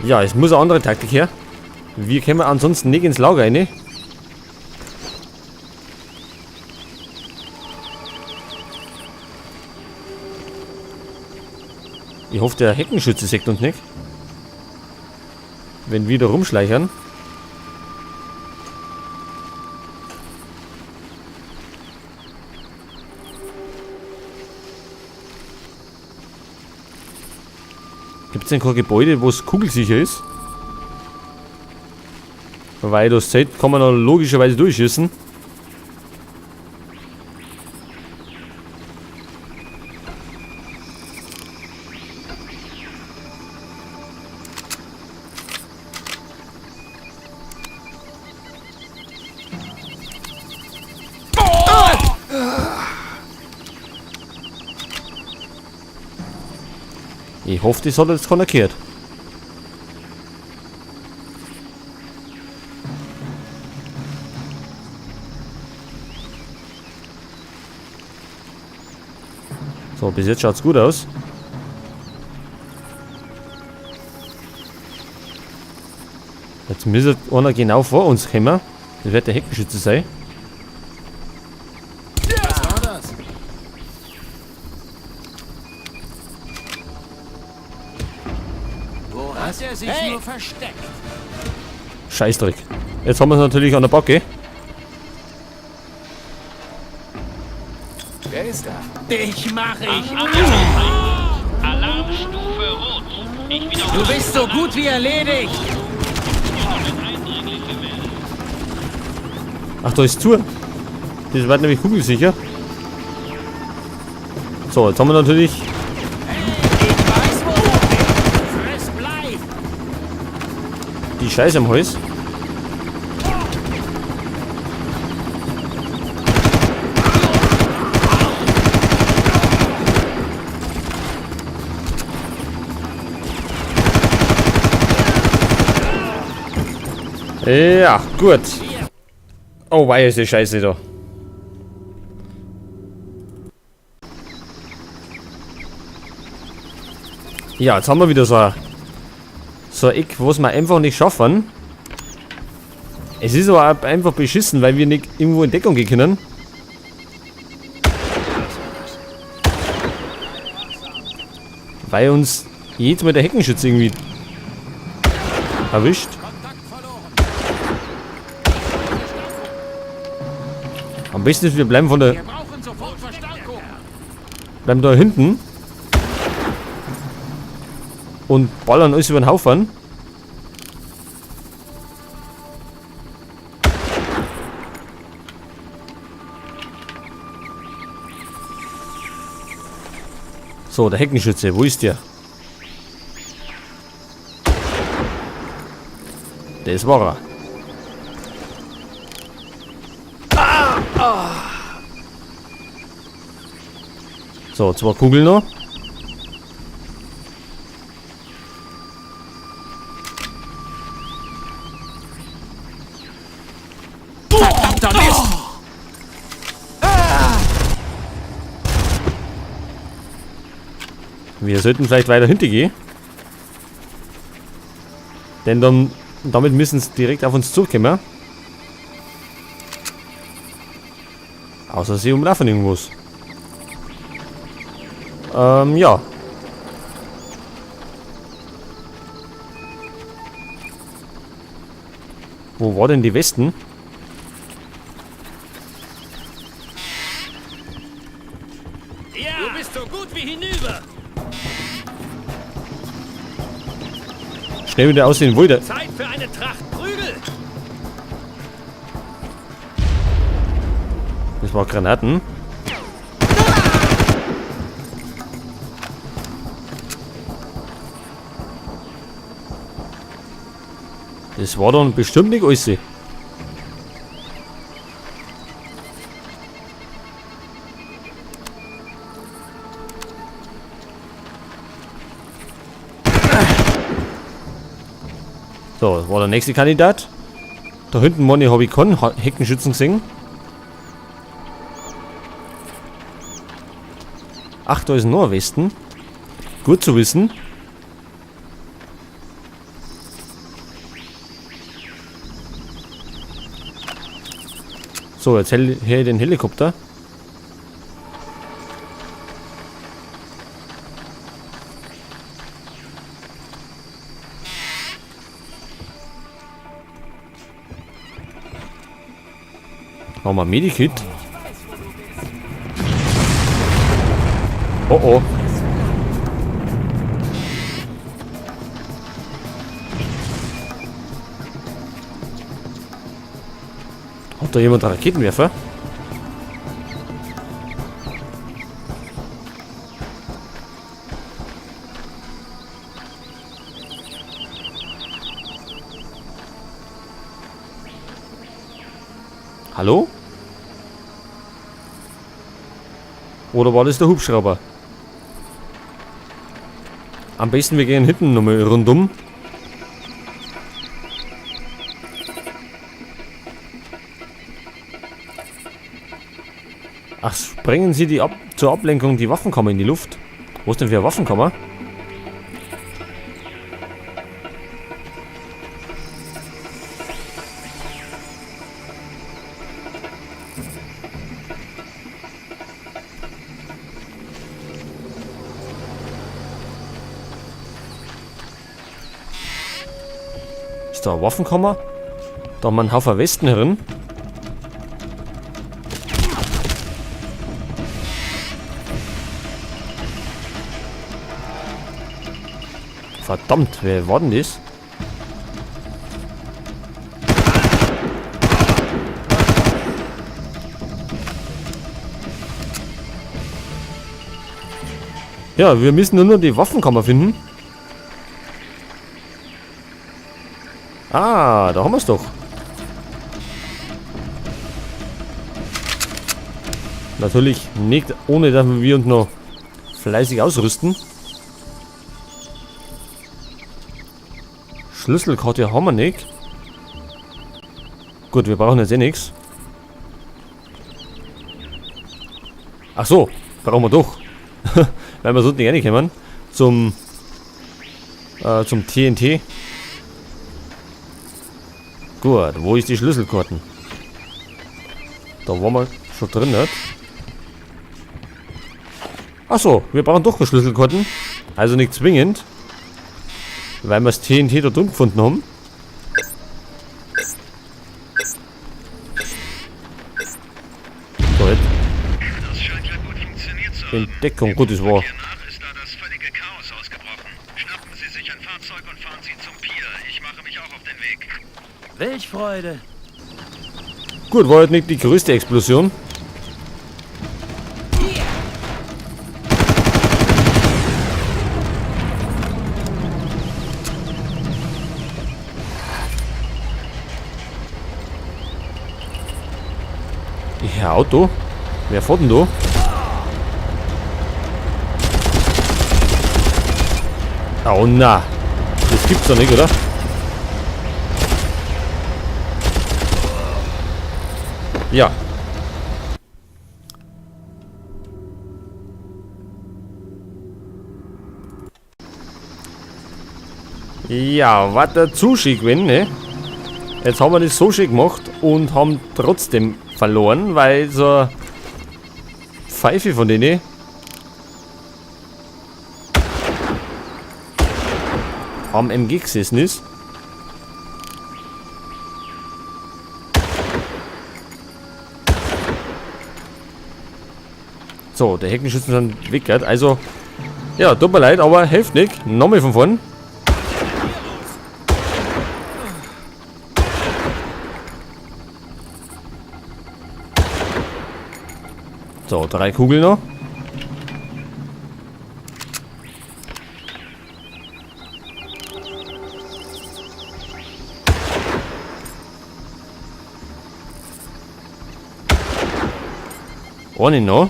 Ja, es muss eine andere Taktik her. Wir kommen ansonsten nicht ins Lager rein. Ich hoffe, der Heckenschütze sieht uns nicht. Wenn wir da rumschleichern. Gibt es denn kein Gebäude, wo es kugelsicher ist? Weil das Zelt kann man dann logischerweise durchschießen. Ich hoffe, das hat jetzt keiner gehört. So, bis jetzt schaut's gut aus. Jetzt müsste einer genau vor uns kommen. Das wird der Heckenschütze sein. Was war das? Wo hat er sich nur versteckt? Scheißdreck. Jetzt haben wir es natürlich an der Backe. Wer ist da? Dich mache ich. Alarmstufe Rot. Ich wiederhole. Du bist so gut wie erledigt. Eindringlich gemeldet. Ach, da ist zu. Das wird nämlich kugelsicher. So, jetzt haben wir natürlich Ich weiß, wo du bist. Friss Blei. die Scheiße am Hals. Ja, gut. Oh, wei, ist die Scheiße da. Ja, jetzt haben wir wieder so ein Eck, was wir einfach nicht schaffen. Es ist aber auch einfach beschissen, weil wir nicht irgendwo in Deckung gehen können. Weil uns jedes Mal der Heckenschütze irgendwie erwischt. Am besten ist, wir bleiben von der Wir brauchen sofort Verstärkung. Bleiben da hinten. Und ballern alles über den Haufen. So, der Heckenschütze, wo ist der? Das war er. So, 2 Kugeln noch. Verdammter Mist! Wir sollten vielleicht weiter hinter gehen. Denn damit müssen sie direkt auf uns zukommen. Außer sie umlaufen irgendwas. Ja. Wo war denn die Westen? Ja. Du bist so gut wie hinüber. Schnell wieder aus den Wälder. Zeit für eine Tracht Prügel. Das war Granaten. Das war dann bestimmt nicht alles. So, das war der nächste Kandidat. Da hinten, Money, hab ich keinen Heckenschützen gesehen. Ach, da ist noch ein Westen. Gut zu wissen. So, jetzt her den Helikopter. Machen wir Medikit. Oh oh. Hat da jemand einen Raketenwerfer? Hallo? Oder war das der Hubschrauber? Am besten wir gehen hinten nochmal rundum. Ach, sprengen Sie die zur Ablenkung die Waffenkammer in die Luft. Wo ist denn für eine Waffenkammer? Ist da eine Waffenkammer? Da haben wir einen Haufen Westen drin. Verdammt, wer war denn das? Ja, wir müssen nur noch die Waffenkammer finden. Ah, da haben wir's doch. Natürlich nicht, ohne dass wir uns noch fleißig ausrüsten. Schlüsselkarte haben wir nicht. Gut, wir brauchen jetzt eh nichts. Ach so, brauchen wir doch. Weil wir sonst nicht reinkommen. Zum TNT. Gut, wo ist die Schlüsselkarten? Da waren wir schon drin, nicht? Ach so, wir brauchen doch keine Schlüsselkarten. Also nicht zwingend. Weil wir das TNT da drin gefunden haben. So, jetzt. Das scheint ja gut funktioniert zu haben. Entdeckung, gut, das war. Hiernach ist da das völlige Chaos ausgebrochen. Schnappen Sie sich ein Fahrzeug und fahren Sie zum Pier. Ich mache mich auch auf den Weg. Welch Freude. Gut, war halt nicht die größte Explosion. Ja, Auto. Wer fährt denn da? Oh na. Das gibt's doch nicht, oder? Ja. Ja, was der Sushi gewinnt, ne? Jetzt haben wir das so schön gemacht und haben trotzdem verloren, weil so eine Pfeife von denen am MG gesessen ist. So, der Heckenschützen sind weg, gell? Also, ja, tut mir leid, aber hilft nicht. Nochmal von vorn. So, 3 Kugeln noch. Eine noch.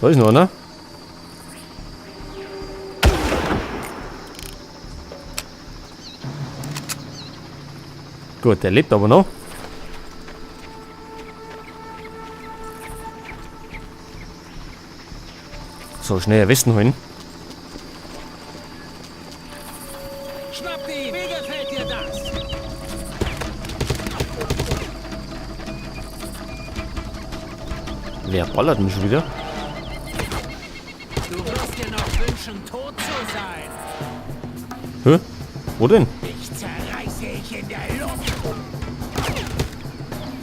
Da ist noch einer. Gut, der lebt aber noch. So, schnell Westen holen. Schnapp die! Wie gefällt dir das? Wer ballert mich schon wieder? Du wirst dir noch wünschen, tot zu sein. Hä? Wo denn? Dich zerreiße ich in der Luft.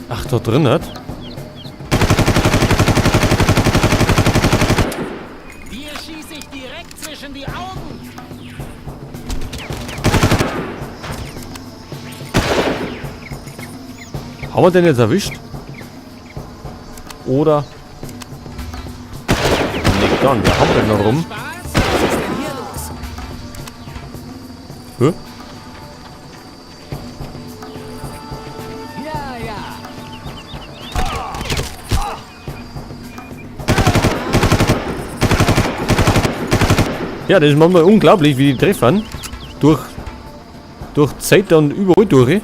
Ach, da drin hat. Dir schieße ich direkt zwischen die Augen. Haben wir den jetzt erwischt? Oder? Nicht dann, der hampelt noch rum. Spaß? Was ist denn hier los? Hä? Ja, ja. Ja, das ist manchmal unglaublich, wie die treffen. Durch Zeit und überall durch.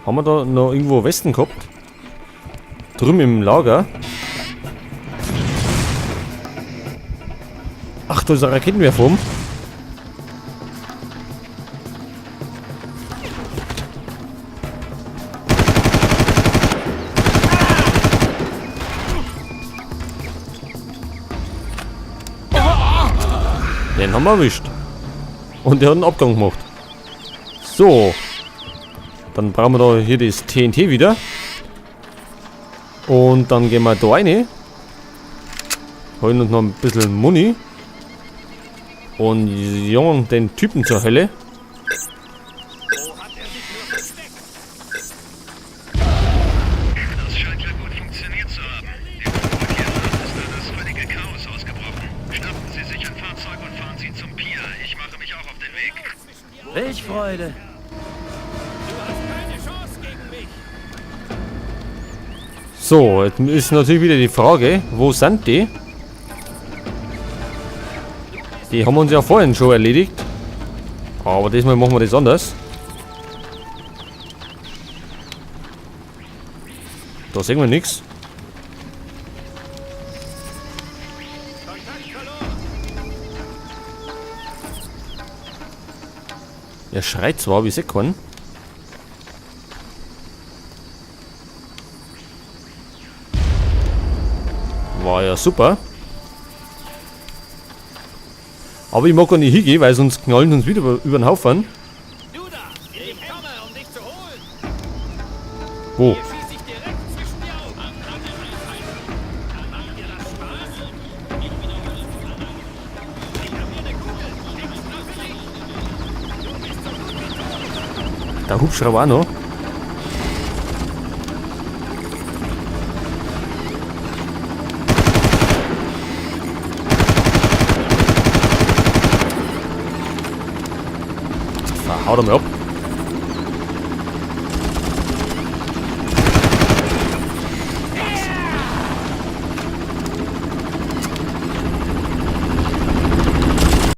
Haben wir da noch irgendwo Westen gehabt? Drüben im Lager. Ach, da ist ein Raketenwerfer rum. Den haben wir erwischt. Und der hat einen Abgang gemacht. So. Dann brauchen wir da hier das TNT wieder. Und dann gehen wir da rein. Holen uns noch ein bisschen Muni. Und jagen den Typen zur Hölle. Das scheint ja gut funktioniert zu haben. Dem Flugverkehr nach ist da das völlige Chaos ausgebrochen. Schnappen Sie sich ein Fahrzeug und fahren Sie zum Pier. Ich mache mich auch auf den Weg. Welch Freude. Du hast keine Chance gegen mich. So, jetzt ist natürlich wieder die Frage, wo sind die? Die haben uns ja vorhin schon erledigt. Aber diesmal machen wir das anders. Da sehen wir nichts. Er schreit zwar, aber ich sehe keinen. War ja super. Aber ich mag gar nicht hingehen, weil sonst knallen sie uns wieder über den Haufen. Du da! Ich komme, um dich zu holen. Wo? Dir schieße ich direkt zwischen die Augen. Macht dir das Spaß? Ich hab hier eine Kugel. Extra für dich. Du bist so gut wie tot. Der Hubschrauber auch noch. Haut er mal ab.